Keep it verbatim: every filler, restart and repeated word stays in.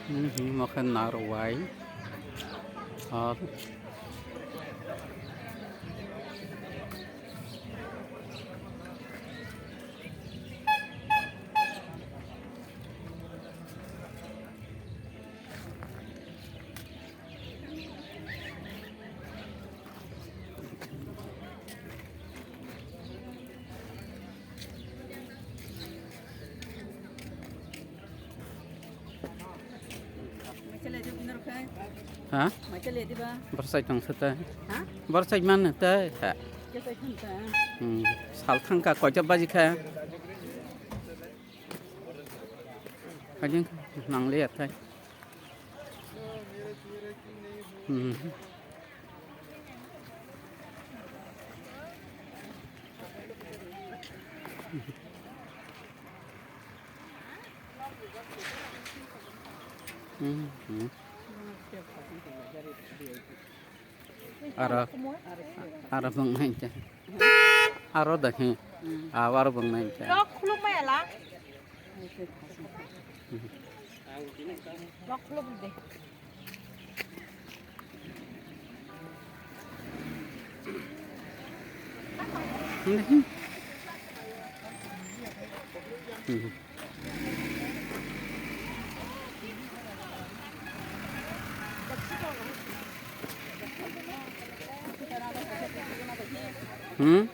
Mhm, omo khe narwai. Ar Ha? Borsa tong sete. Ha? Borsa man te. Ha. Hmm. Sal thangka koita baji kha. Kajing nang le atai. Hmm. Hmm, hmm. Aro, aro bwngnai te. Aro da khe. Aro bwngnai te. Lok khuluk maya la. Lok khuluk de. Hmm?